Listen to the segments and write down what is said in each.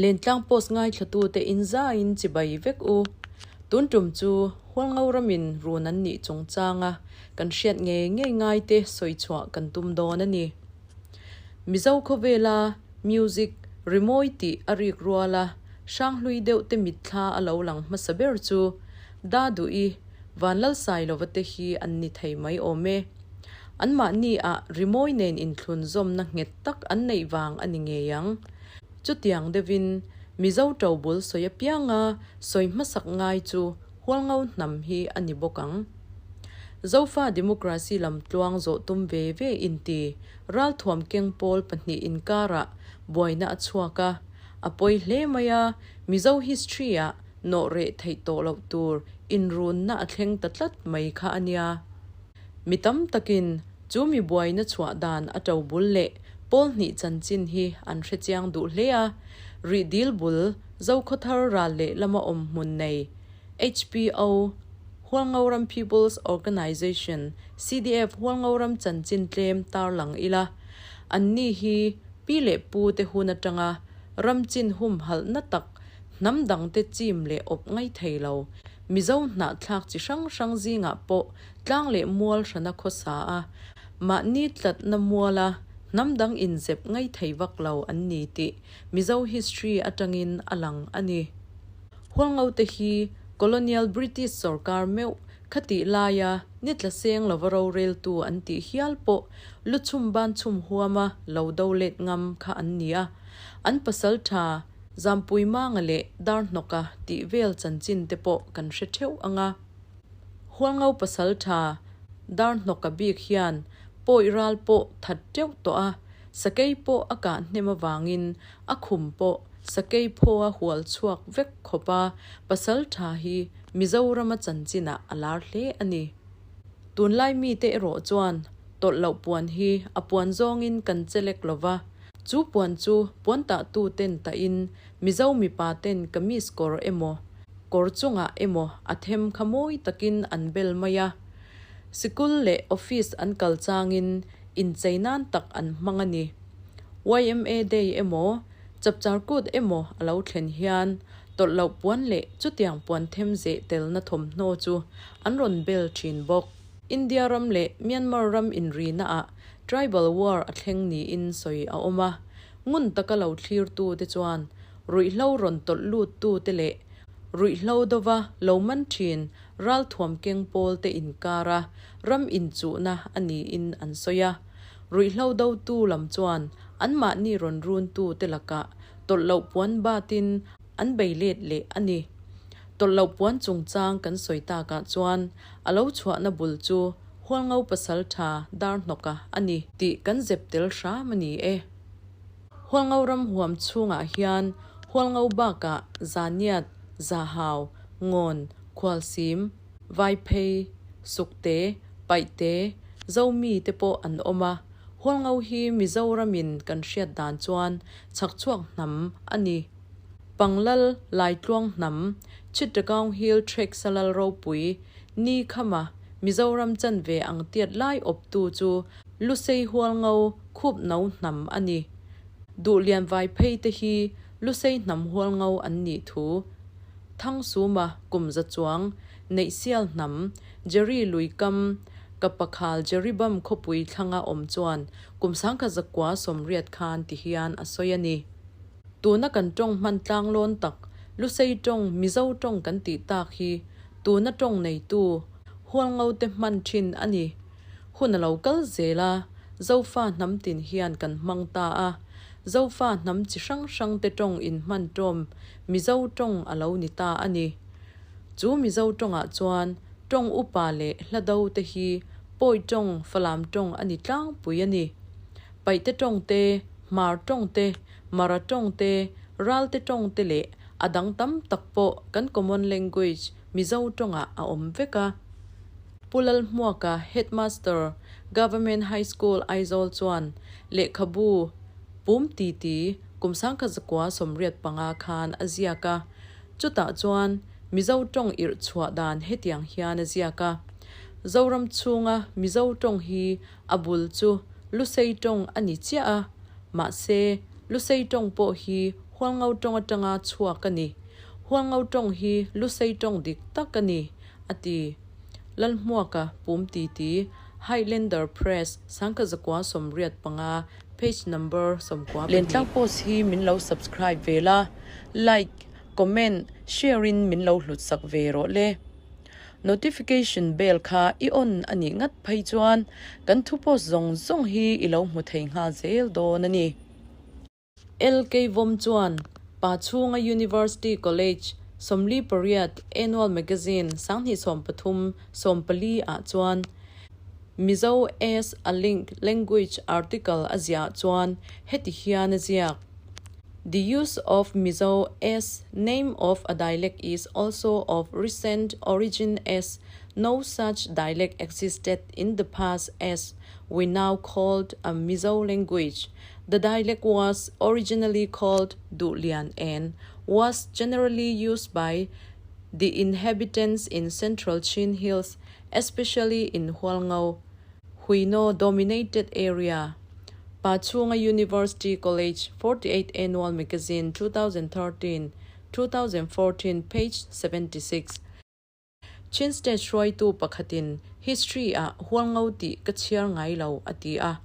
Lentlang post ngaithlatute in zaiin chibai vek u. Tun tum chu Hualngo ramin run an nih chungchanga kan hriat ngei ngei ngaite sawi chhuah kan tum dawn a ni. Mizo khawvela music rimawi tih a rik ruala hranghlui deuh te mitthla a lo lang hmasa ber chu Daduhi, Vanlalsailova te hi an ni thei mai awm e. Anmahni ah rimawi nen inthlun zawmna nghet tak an neih vang a ni ngei ang. Chutiang deuhin Mizo ṭobul sawi apianga sawi hmasak ngai chu Hualngo hnam hi a ni bawk ang. Zofa Democracy lam tluang zawh tum ve ve inti ralthuam keng pawl pahnih inkarah buaina a chhuak a, a pawi hle mai a, Mizo history ah nawh reh theih tawh loh tur inrunna a thleng ta tlat mai kha a nia. Mi tam takin chu mi buaina chhuah dan a to bul leh pawl hnih chanchin hi an hre chiang duh hle a, rih dil bul Zokhawthar ral leh lama awm hmun nei HPO, Hualngoram People's Organisation, CDF Hualngoram chanchin tlem tarlang ila, anni hi pi leh pu te hun atanga ram chin humhalhna tak hnam dangte chim leh awp ngai thei lo. Mizo hnahthlak chi hrang hrang zingah pawh tlang leh mual hrana khawsa a, mahni tlatna muala hnam dang inzep ngai thei vak lo an ni tih Mizo history atangin a lang a ni. Hualngote hi Colonial British sorkar meuh khatih laia ni tla seng lova roreltu an tih hial pawh lu chhum ban chhum huama lo do let ngam kha an ni a, an pasal tha Zampui Manga leh Darhnawka tih vel chanchin te pawh kan hre theuh ang a. Hualngo pasal tha Darhnawka bik hian pawi ral pawh that teuh tawh a, sakei pawh a kah hnem avangin a khum pawh sakei phaw a hual chhuak vek khawp a, pasal tha hi Mizorama chanchinah a lar hle a ni. Tunlai mite erawh chuan tawlh loh puan hi a puan zawngin kan chelek lova, Chu puan chu puan tah tu ten tah in Mizo mipa ten kamis kawr emaw kawr chungah emaw a them kha mawi takin an bel mai a. Sikul leh office an kal changin inchei nan tak an hmang a ni. Yma Day emaw Chapchar Kut emaw a lo thlen hian tawlh loh puan leh chutiang puan them zeh telna thawmhnaw chu an rawn bel thin bawk. India ram leh Myanmar ram inrina ah Tribal war a thleng niin sawi a awm a, ngun taka lo thlirtute chuan ruihhlo rawn tawlh luttute leh ruihhlo dova lo man thin ralthuam keng pawlte inkara ram inchuhna a niin an sawi a. Ruihhlo dotu lam chuan anmahni rawn runtute lakah tawlh loh puan batin an bei let leh a ni. Tawlh loh puan chungchang kan sawi takah chuan a lo chhuahna bul chu Hualngo pasaltha Darhnawka a ni tih kan zep tel hram a ni e. Hualngo ram huam chhungah hian Hualngo bakah Zaniat, Zahau, Ngawn, Khualsim, Vaiphei, Sukte, Paihte, Zomi te pawh an awm a. Hualngo hi Mizoramin kan hriat dan chuan chhakchhuak hnam a ni. Panglal, Laitluang hnam, Chittagong Hill Trek Salal ropui, Ni khama Mizoram chanve ang tiat lai awptu chu Lusei Hualngo khup no hnam a ni. Duhlian Vaiphei te hi Lusei hnam Hualngo an nih thu Thangsuma kum za chuang Neihsial hnam Jerry Luikam Kapakhal Jeribam khawpui thlanga awm chuan kum sangkhat zakua 80 khan ti hian a sawi a ni. Tuna kan tawng hman tlanglawn tak Lusei tawng Mizo tawng kan tih tak hi tuna tawng neitu Hualngo te hman thin a ni. Hun a lo kal zel a, Zofa hnam tin hian kan hmang ta a. Zofa hnam chi hrang hrang te tawng inhman tawm Mizo tawng a lo ni ta a ni. Chu Mizo tawngah chuan tawng upa leh hla do te hi Pawi tawng, Falam tawng a ni tlangpui a ni. Paihte tawng te, Hmar tawng te, Mara tawng te, Ralte tawng te leh a dang tam tak pawh kan common language Mizo tawngah a awm vek a. Pu Lalhmuaka, Headmaster, Government High School, Aizawl chuan lehkhabu pum titi kum 1985 khan a ziak a. Chutah chuan Mizo tawng irh chhuah dan hetiang hian a ziak a, Zoram chhunga Mizo tawng hi a bul chu Lusei tawng a ni chiah a, mahse Lusei tawng pawh hi Hualngo tawng atanga chhuak a ni. Hualngo tawng hi Lusei tawng dik tak a ni, a ti. Lalhmuaka pum titi, Highlander Press, 1985, page number 12. Lentlang post hi min lo subscribe ve la, like, comment, share in min lo hlut sak ve rawh le. Notification bell kha i on a nih ngat phei chuan kan thu post zawng zawng hi i lo hmu thei nghal zel dawn a ni. LK Vawm chuan Pa chhunga University College 48 Annual Magazine 2013 14 ah chuan Mizo as a Link Language article a ziah chuan heti hian a ziak, The use of Mizo as name of a dialect is also of recent origin as no such dialect existed in the past as we now called a Mizo language. The dialect was originally called Duhlian and was generally used by the inhabitants in central Chin Hills, especially in Hualngo, Huino dominated area. Pachhunga University College 48 Annual Magazine 2013, 2014 page 76. Chin State hruaitu pakhatin History ah Hualngo tih ka chhiar ngai lo a ti a,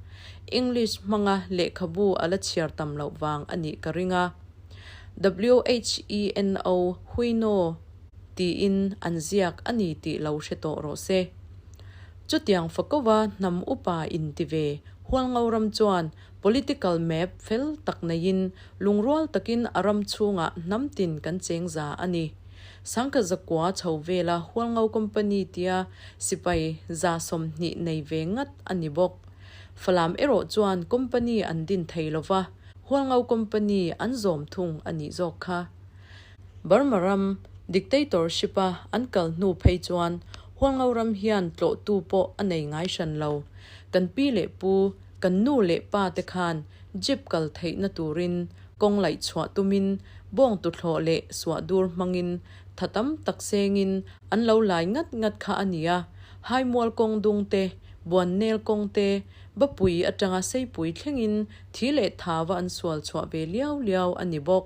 English hmanga lehkhabu a la chhiar tam loh vang a nih ka ring a. WHENO, Huino, tiin an ziak a ni tih lo hre tawh rawh se. Chutiang fakova hnam upa inti ve Hualngo ram chuan political map fel tak neiin lungrual takin a ram chhungah hnam tin kan cheng za a ni. Sangka zakua chho vela Hualngo Company tia sipai 120 nei ve ngat a ni bawk. Falam erawh chuan company an din thei lo va, Hualngo Company an zawm thung a nih zawk kha. Burma ram dictatorship-a an kal hnu phei chuan Hualngo ram hian tlawhtu pawh a nei ngai hran lo. Kan pi leh pu, kan nu leh pa te khan jeep kal theihna turin Kawng laih chhuah tumin bawng tuthlawh leh suah dur hmangin tha tam tak sengin an lo lai ngat ngat kha a nia. Haimual kawng dung te, Buannel kawng te, Bapui atanga Seipui thlengin thi leh thava an sual chhuah ve liau liau a ni bawk.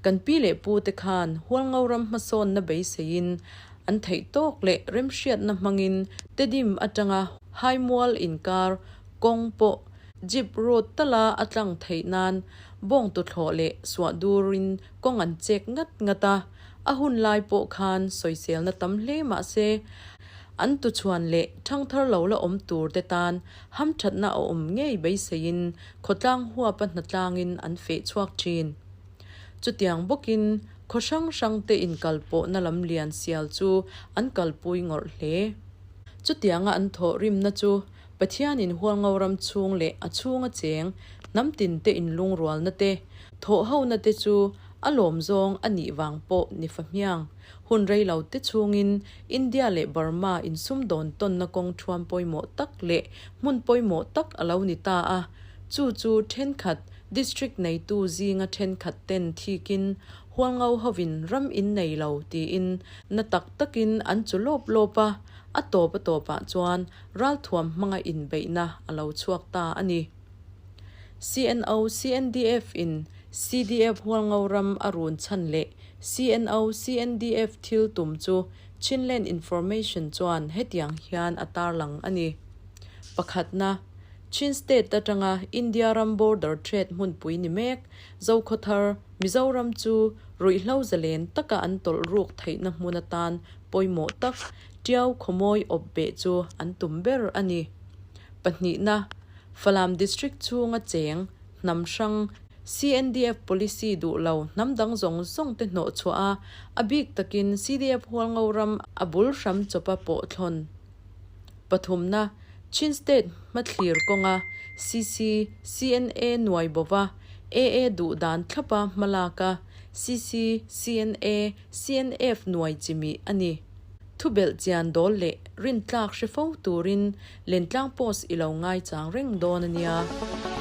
Kan pi leh pu te khan Hualngo ram hmasawnna beiseiin an theih tawk leh remhriatna hmangin Tedim atanga Haimual inkar kawng pawh Jeep road tala a tlang theih nan bawng tuthlawh leh suah durin kawng an chek ngat ngat a, a hun lai pawh khan sawiselna tam hle mah se, an tuchhuan leh thangthar lo la awm tur te tan hamthatna a awm ngei beiseiin khawtlang huapa hnatlangin an feh chhuak thin. Chutiang bawkin khaw hrang hrang te inkalpawhna lam lian sial chu an kalpui ngawrh hle. Chutianga an thawh rimna chu Pathianin Hualngo ram chhung leh a chhunga cheng hnam tinte inlungrualna te, thawhhona te chu a lawm zawng a nih vang pawh ni fahmiang. Hun rei lo te chhungin India leh Burma insumdawn tawnna kawng thuam pawimawh tak leh hmun pawimawh tak a lo ni ta a, chu chu thenkhat district neitu zinga thenkhat ten thikin Hualngo hovin ram in nei lo tiin na tak takin an chu lawp lawp a, a tawp a tawpah chuan Ralthuam hmanga inbeihna a lo chhuak ta a ni. CNO, CNDF in CDF Hualngo ram a run chhan leh CNO, CNDF thil tum chu Chinland Information chuan hetiang hian a tarlang a ni. Pakhatna, Chin State atanga India ram border trade hmunpui ni mek, Zokhawthar, Mizoram chu ruihhlo zalen taka an tawlh ruk theihna hmun atan pawimawh tak Tiau khawmawi awp beh chu an tum ber a ni. Pahnihna, Falam District chhunga cheng, hnam hrang, CNDF policy duh lo hnam dang zawng zawng te hnawh chhuah a, a bik takin CDF Hualngo ram a bul hram chawpa pawh thlawn. Pathumna, Chin State hmathlir kawnga CC, CNA nuai bova AA duh dan thlapa hmalak a, CC, CNA, CNF nuai chimih a ni. Thubelh chian dawl leh rintlak hre fo turin Lentlang Post i lo ngaichang reng dawn a nia.